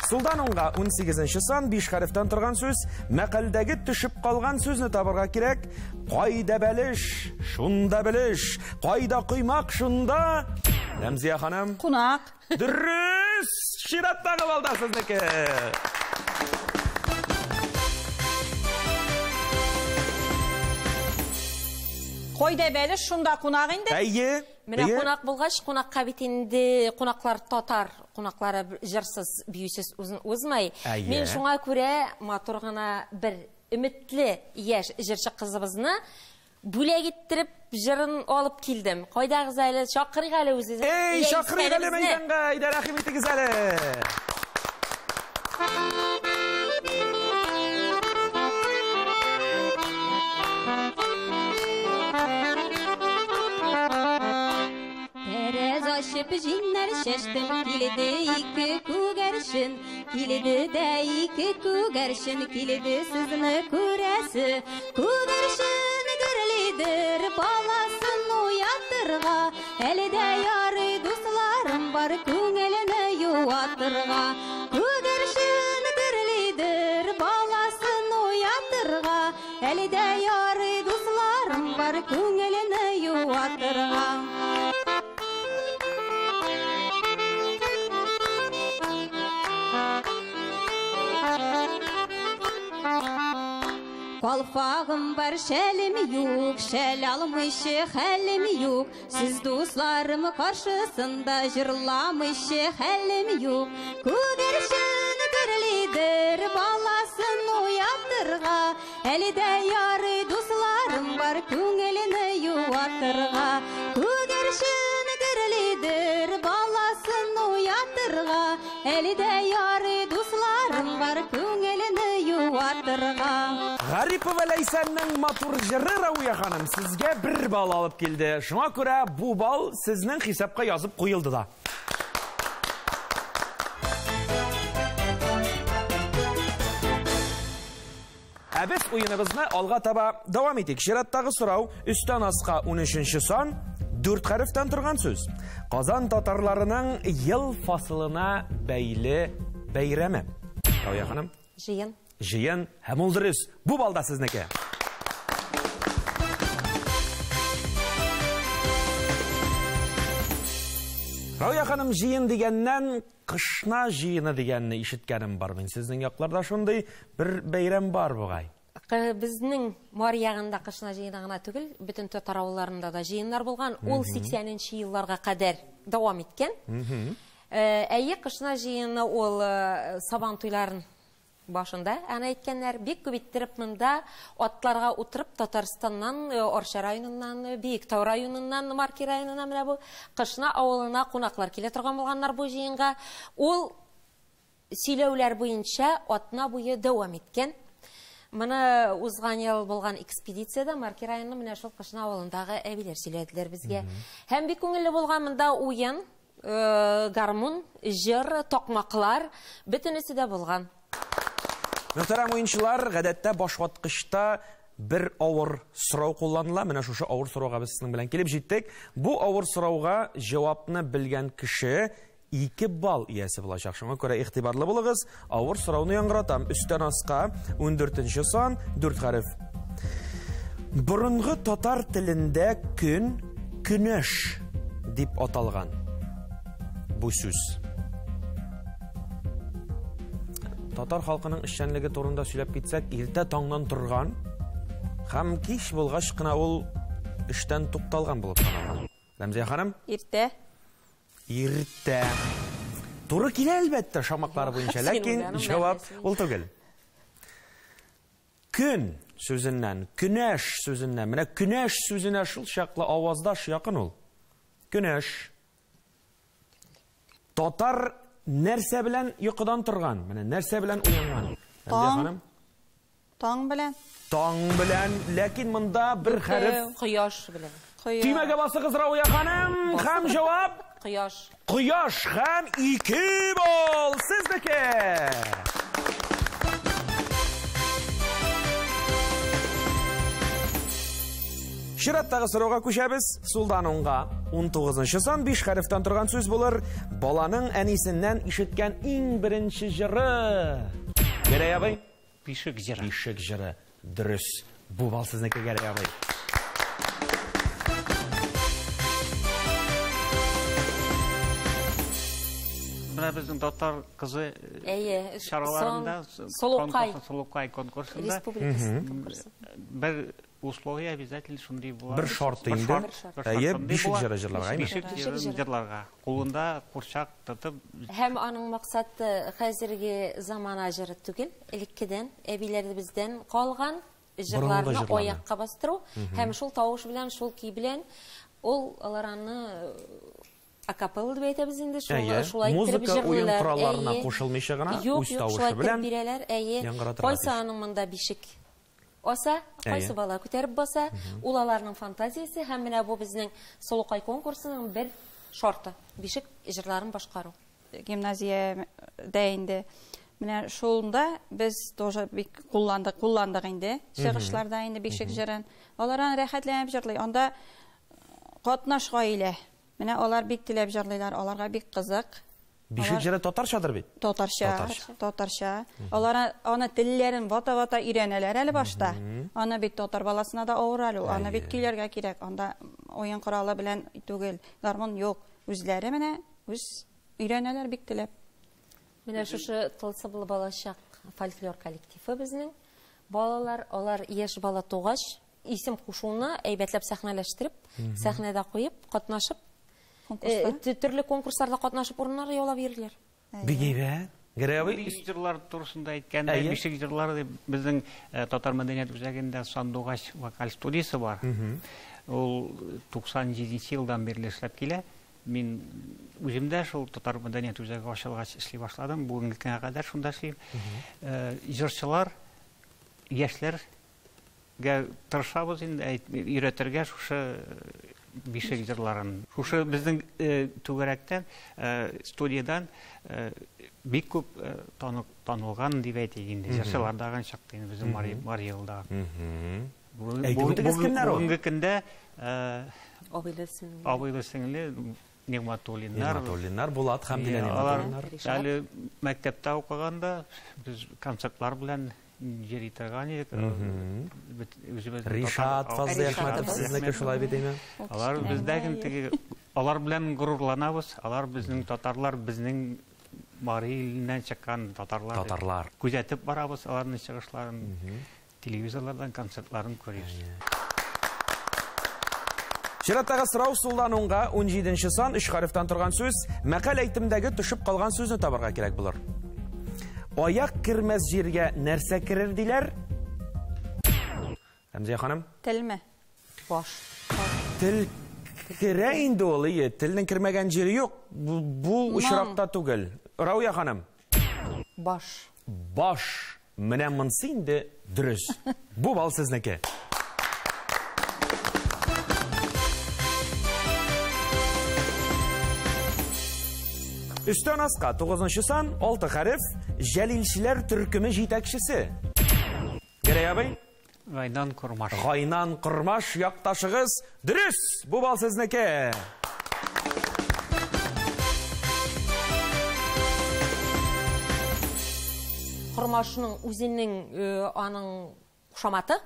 Сулдан уңга 18 сан 5 хәрефтән торган сүз, мәкальдәге төшеп калган сүзне табарга кирәк. Кайда бәлеш, шунда белеш, кайда коймак, шунда. Рәмзия ханым. Кунак. Дөрес, чираттагы балда сезнеке. Кайда бәлеш, шунда кунак инде. Әйе. Менә кунак булгач, кунакка бит инде кунаклар татар кунаклары җырсыз, биюсез узмай. Мин шуңа күрә матур гына бер өметле яшь җырчы кызыбызны бүләк иттереп җырын алып килдем. Кайдагыз әле, чакырыйк әле үзегезне. Эй, чакырыйк әле мәйданга, әйдә рәхим итегез әле. Тәрәз ачып җиннәр чәчтем, килде ике күгәрчен, килде дә ике күгәрчен, килде сезне күрәсе. Күгәрчен гөрлидер, баласын уятырга, әле дә ярый дусларым бар, күңелене юатырга. Күгәрчен гөрлидер, баласын уятырга, әле дә ярый дусларым бар, күңелене юатырга. Калфагым бар, шәлем юк, шәл алмыйча хәлем юк. Сез дусларым каршысында җырламыйча хәлем юк. Күгәрчен гөрлидер, баласын уятырга, әле дә ярый дусларым бар, күңелене юатырга. Күгәрчен гөрлидер, баласын уятырга, әле дә ярый дусларым бар, күңелене юатырга. Гарипова Ләйсәннең матур җыры, Рауя ханым, сезгә бер балл алып килде. Шуңа күрә бу балл сезнең хисапка язып куелды да. Ә без уеныбызны алга таба дәвам итик. Чираттагы сорау өстән аска 13 сан, 4 хәрефтән торган сүз. Казан татарларының ел фасылына бәйле бәйрәме. Рауя ханым. Җыен. Җыен һәм ул дөрес. Бу балл да сезнеке. Рауя ханым, җыен дигәннән Кышна җыены дигәнне ишеткәнем бар. Мин сезнең якларда шундый бер бәйрәм бар бугай. Безнең Мар ягында Кышна җыены гына түгел, бөтен татар авылларында да җыеннар булган. Ул 80нче елларга кадәр дәвам иткән. Әйе, Кышна җыены ул Сабан туйларын башында аны әйткәннәр. Бик күп иттереп монда атларга утырып Татарстаннан, Арча районыннан, Биектау районыннан, Марки районыннан менә бу Кышна авылына кунаклар килә торган булганнар бу җыенга. Ул сөйләүләр буенча атна буе дәвам иткән. Моны узган ел булган экспедициядә Марки районының менә шул Кышна авылындагы әбиләр сөйләделәр безгә. Һәм бик күңелле булган монда уен, гармун, җыр, такмаклар, бөтенесе дә булган. Мөхтәрәм уенчылар, гадәттә башваткычта бер авыр сорау кулланыла. Менә шушы авыр сорауга без сезнең белән килеп җиттек. Бу авыр сорауга җавапны белгән кеше 2 балл иясе булачак. Шуңа күрә игътибарлы булыгыз. Авыр сорауны яңгыратам. Өстән аска 14 сан, 4 хәреф. Борынгы татар телендә көн, көнәш дип аталган бу сүз. Татар халкының эшчәнлеге турында сөйләп китсәк, иртә таңнан торган һәм кич булгач кына ул эштән тукталган булып саналган. Рәмзия ханым? Иртә. Иртә. Туры килә әлбәттә шамаклары буенча, ләкин җавап ул түгел. Көн сүзеннән, көнәш сүзеннән, менә көнәш сүзенә шул чаклы аваздаш якын ул. Көнәш. Татар нәрсә белән йокыдан торган? Менә нәрсә белән уянган? Таң. Таң белән. Таң белән, ләкин монда бер хәреф. Кояш белән. Төймәгә басыгыз, Рауя ханым. Һәм җавап? Кояш. Кояш һәм 2 балл сезнеке. Чираттагы сорауга күчәбез. Сулдан уңга 19 сан, 5 хәрефтән торган сүз булыр. Баланың әнисеннән ишеткән иң беренче җыры. Гәрәй абый? Бишек җыры. Бишек җыры. Дөрес. Бу балл сезнеке, Гәрәй абый. Менә безнең татар кызы Әйе, чараларында, Солукай. Солукай конкурсында Республикасы конкурсы. Бер Условия обязательно шундый була. Бер шарт инде. Әйе, бишек җыры җырларга, әйме? Бишек җырын җырларга. Кулында курчак тотып. Һәм аның максаты хәзерге замана җыры түгел, элеккедән, әбиләребездән калган җырларны аякка бастыру һәм шул тавыш белән, шул көй белән ул алар аны акапелла дип әйтәбез инде, шулай иттереп җырлыйлар. Музыка уен коралларына кушылмыйча гына үз тавышы белән бирәләр. Әйе. Кайсы аның монда бишек аса, кайсы бала күтәреп баса, ул аларның фантазиясе һәм менә бу безнең Солукай конкурсының бер шарты, бишек җырларын башкару. Гимназиядә инде менә шунда без тоже бик кулландык, кулландык инде чыгышларда инде бишек җырын. Алар аны рәхәтләнеп җырлый. Анда катнаш гаилә. Менә алар бик теләп җырлыйлар, аларга бик кызык. Бишек җыры татарчадыр бит? Татарча, татарча. Алар аны телләрен вата-вата өйрәнәләр әле башта. Аны бит татар баласына да авыр әле ул. Аны бит көйләргә кирәк. Анда уен коралы белән түгел, гармун юк. Үзләре менә үз өйрәнәләр бик теләп. Менә шушы Тылсымлы балачак фольклор коллективы безнең. Балалар, алар яшь бала тугач, исем кушуны әйбәтләп сәхнәләштереп, сәхнәдә куеп, катнашып, төрле конкурсларда катнашып урыннар яулап йөриләр. Бик әйбәт. Гәрәй абый, бишек җырлар турысында әйткәндә, бишек җырлары дип безнең Татар мәдәният үзәгендә Сандугач вокаль студиясе бар. Ул 97 елдан бирле эшләп килә. Мин үзем дә шул Татар мәдәният үзәге ачылгач эшли башладым. Бүгенге көнгә кадәр шунда эшлим. Җырчылар, яшьләргә тырышабыз инде өйрәтергә шушы бишек җырларын. Шушы безнең түгәрәктән, студиядан бик күп танылган дип әйтик инде. Җырчылар дагын чыкты инде безнең Мари елда. Бүгенге көндә абыйлы сеңле Нигъмәтуллиннар. Нигъмәтуллиннар, Булат һәм Дилә Нигъмәтуллиннар. Әле мәктәптә укыганда без концертлар белән йөри торган идек. Ришат Фазлыәхмәтов сезнеке шулай бит әйме? Алар бездәген теге, алар белән горурланабыз. Алар безнең татарлар, безнең Мари иленнән чыккан татарлар. Татарлар. Күзәтеп барабыз аларның чыгышларын, телевизорлардан концертларын күрәбез. Чираттагы сорау сулдан уңга 17 сан 3 хәрефтән торган сүз, мәкаль әйтемдәге төшеп калган сүзне табарга кирәк булыр. Аяк кермәс җиргә нәрсә керер диләр? Рәмзия ханым? Телме? Баш. Тел керә инде ул, ие, телнең кермәгән җире юк. Бу очракта түгел. Рауя ханым? Баш. Баш. Менә монсы инде дөрес. Бу бал сезнеке. Өстән аска 9 сан, 6 хәреф, Җәлилчеләр төркеме җитәкчесе. Гәрәй абый? Гайнан Кормаш. Гайнан Кормаш якташыгыз. Дөрес, бу бал сезнеке. Кормашның үзенең аның кушаматы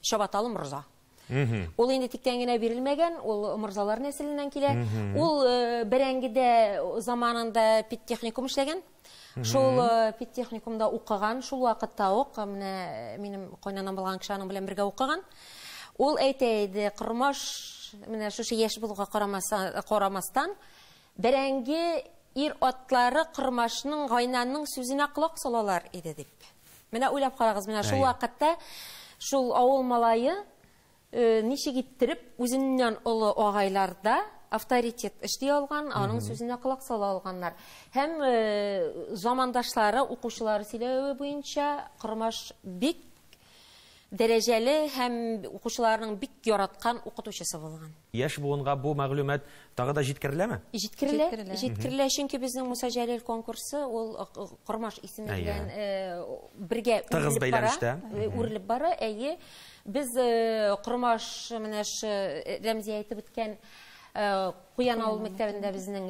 Чабаталы морза. Ул инде тиктән генә бирелмәгән, ул морзалар нәселеннән килә. Ул Бәрәңгедә заманында педтехникум эшләгән. Шул педтехникумда укыган, шул вакытта ук менә минем кайнанам булган кеше аның белән бергә укыган. Ул әйтә иде, Кормаш менә шушы яшь булуга карамастан, Бәрәңге ир атлары Кормашның, Гайнанның сүзенә колак салалар иде дип. Менә уйлап карагыз, менә шул вакытта шул авыл малае ничек иттереп үзеннән олы агайларда авторитет эшли алган, аның сүзенә колак сала алганнар. Һәм замандашлары, укучылары сөйләве буенча Кормаш бик дәрәҗәле һәм укучыларның бик яраткан укытучысы булган. Яшь буынга бу мәгълүмат тагы да җиткереләме? Җиткерелә, җиткерелә, чөнки безнең Муса Җәлил конкурсы ул Кормаш исеме белән бергә тыгыз бәйләнештә үрелеп бара. Әйе, без Кормаш менә Рәмзия әйтеп үткән Куян авыл мәктәбендә безнең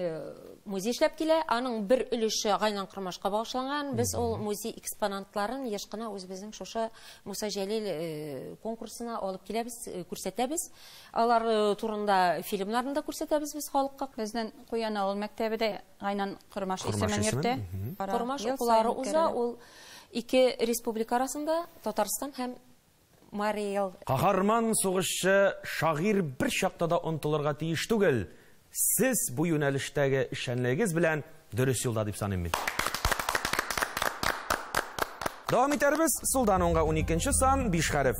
музей эшләп килә. Аның бер өлеше Гайнан Кормашка багышланган. Без ул музей экспонатларын еш кына үзебезнең шушы Муса Җәлил конкурсына алып киләбез, күрсәтәбез. Алар турында фильмнарны да күрсәтәбез без халыкка. Безнең Куян авыл мәктәбе дә Гайнан Кормаш исемен йөртә. Кормаш укулары уза, ул ике республика арасында, Татарстан һәм Марий Эл. Каһарман сугышчы, шагыйрь бер чакта да онытылырга тиеш түгел. Сез бу юнәлештәге эшчәнлегегез белән дөрес юлда дип саныйм мин. Дәвам итәрбез. Сулдан уңга 12 сан, 5 хәреф.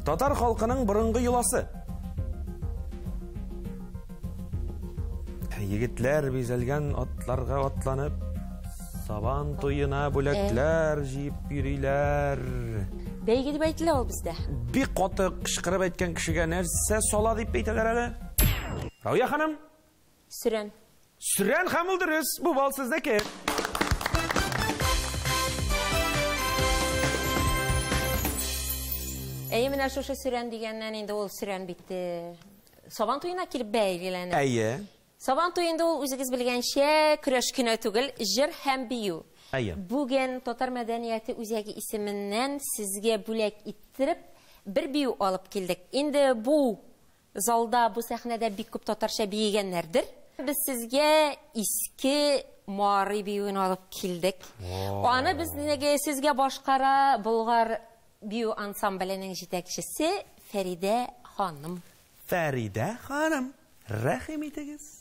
Татар халкының борынгы йоласы. Егетләр бизәлгән атларга атланып, сабан туена бүләкләр җыеп йөриләр. Бәйге дип әйтелә ул бездә. Бик каты кычкырып әйткән кешегә нәрсә сала дип әйтәләр әле? Рауя ханым? Сөрән. Сөрән һәм ул дөрес. Бу бал сезнеке. Әйе, менә шушы сөрән дигәннән инде ул сөрән бит Сабан туена килеп бәйләнә. Әйе. Сабан туе инде ул үзегез белгәнчә көрәш кенә түгел, җыр һәм бию. Әйе. Бүген Татар мәдәнияте үзәге исеменнән сезгә бүләк иттереп бер бию алып килдек. Инде бу залда, бу сәхнәдә бик күп татарча биегәннәрдер. Без сезгә иске Мари биюен алып килдек. Аны безнеге сезгә башкара Болгар бию ансамбленең җитәкчесе Фәридә ханым. Фәридә ханым, рәхим итегез.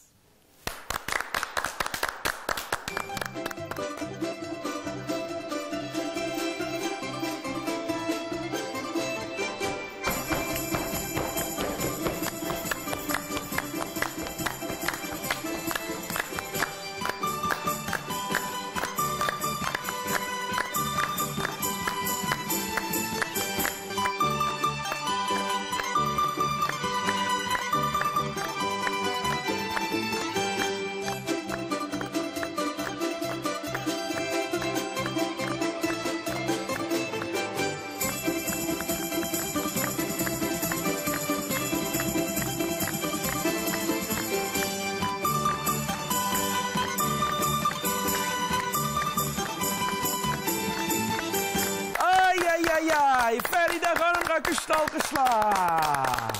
Ай-яй-яй-яй! Фәридә ханымга көчле алкышлар!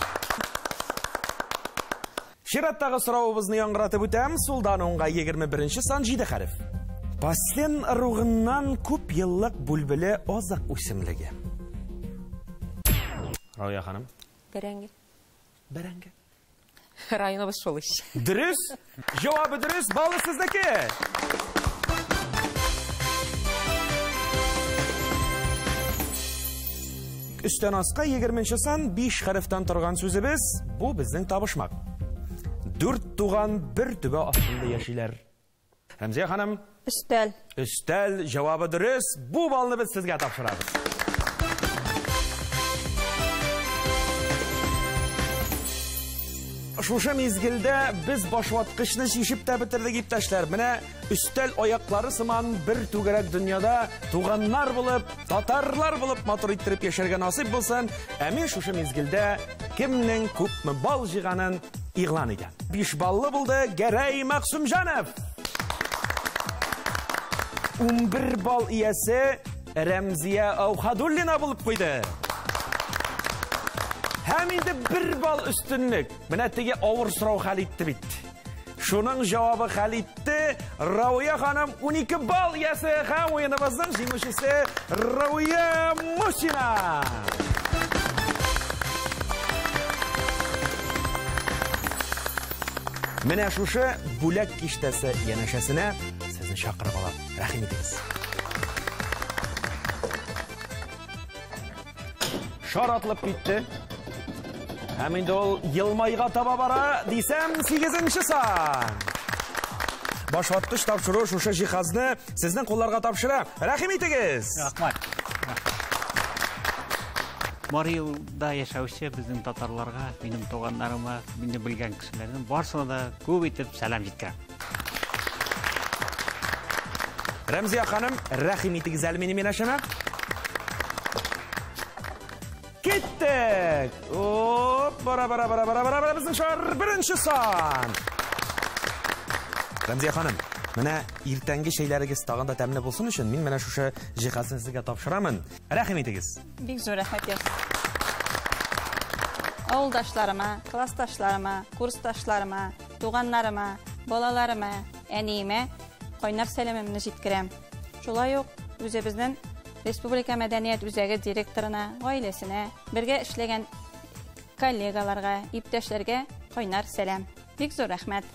Чираттагы соравыбызны яңгыратып үтәм. Сулдан уңга 21 сан 7 хәреф. Паслен ыругыннан күп еллык бүлбеле азык үсемлеге. Рауя ханым. Бәрәңге. Бәрәңге. Районыбыз шул ич. Дөрес. Җавабы дөрес, балы сезнеке. Өстән аска 20 сан 5 хәрефтән торган сүзебез, бу безнең табышмак. 4 туган бер түбә астында яшиләр. Рәмзия ханым. Өстәл. Өстәл, җавабы дөрес. Бу балны без сезгә тапшырабыз. Шушы мизгелдә без башваткычны чишеп тә бетердек, иптәшләр. Менә өстәл аяклары сыман бер түгәрәк дөньяда туганнар булып, татарлар булып матур иттереп яшәргә насыйп булсын. Ә мин шушы мизгелдә кемнең күпме бал җыйганын игълан итәм. 5 баллы булды Гәрәй Мәгъсүмҗанов. 11 балл иясе Рәмзия Аухадуллина булып куйды. Һәм инде 1 балл өстенлек. Менә теге авыр сорау хәл итте бит. Шуның җавабы хәл итте Рауя ханым 12 балл иясе һәм уеныбызның җиңүчесе Рауя Мусина. Менә шушы бүләк киштәсе янәшәсенә сезне чакырып алам. Рәхим итегез. Шар атылып китте. Һәм инде ул елмайга таба бара, дисәм, 8-нче сан. Башваткыч тапшыру шушы җиһазны сезнең кулларга тапшыра. Рәхим итегез. Рәхмәт. Марий Элда яшәүче безнең татарларга, минем туганнарыма, мине белгән кешеләрнең барысына да күп итеп сәлам җиткерәм. Рәмзия ханым, рәхим итегез әле минем янәшәмә. Киттек! Оп, бара, бара, бара, бара, бара, бара, безнең шар беренче сан. Рәмзия ханым, менә иртәнге чәйләрегез тагын да тәмле булсын өчен мин менә шушы җиһазны сезгә тапшырамын. Рәхим итегез. Бик зур рәхмәт, Ясин. Авылдашларыма, классташларыма, курсташларыма, туганнарыма, балаларыма, әниемә кайнар сәламемне җиткерәм. Шулай ук үзебезнең Республика мәдәният үзәге директорына, гаиләсенә, бергә эшләгән коллегаларга, иптәшләргә кайнар сәлам. Бик зур рәхмәт.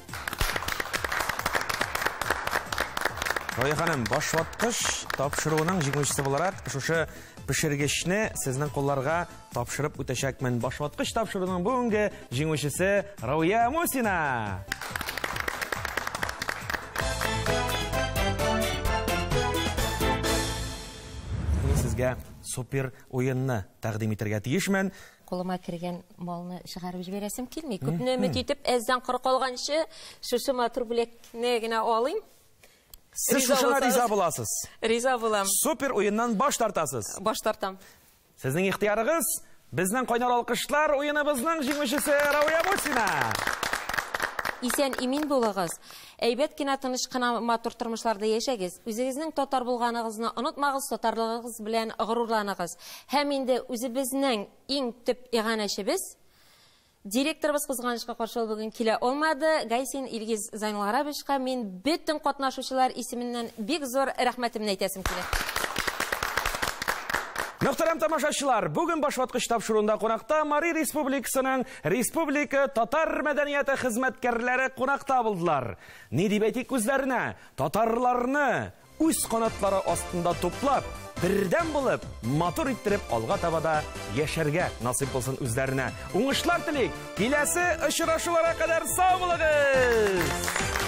Рая ханым, башваткыч тапшыруының җиңүчесе буларак, шушы пешергечне сезнең кулларга тапшырып үтәчәкмен. Башваткыч тапшыруның бүгенге җиңүчесе Рауя Мусина. Мин сезгә супер уенны тәкъдим итәргә тиешмен. Кулыма кергән малны чыгарып җибәрәсем килми. Күпне өмет итеп, әздән коры калганчы, шушы матур бүләкне генә алыйм. Сез шушыңа риза буласыз. Риза булам. Супер уеннан баш тартасыз. Баш тартам. Сезнең ихтыярыгыз, безнең кайнар алкышлар уеныбызның җиңүчесе Рауя Мусина. Исән имин булыгыз. Әйбәт кенә, тыныч кына матур тормышларда яшәгез. Үзегезнең татар булганыгызны онытмагыз, татарлыгыгыз белән горурланыгыз. Һәм инде үзебезнең иң төп иганәчебез, директорыбыз кызганычка каршы ул бүген килә алмады. Гайсин Илгиз Зайнулгарабовичка мин бөтен катнашучылар исеменнән бик зур рәхмәтемне әйтәсем килә. Мөхтәрәм тамашачылар, бүген башваткыч тапшыруында кунакта Мари Республикасының Республика татар мәдәнияте хезмәткәрләре кунакта булдылар. Ни дип әйтик үзләренә? Татарларны үз канатлары астында туплап, бердәм булып, матур иттереп алга таба да яшәргә насыйп булсын үзләренә. Уңышлар телик. Киләсе очрашуларга кадәр сау булыгыз!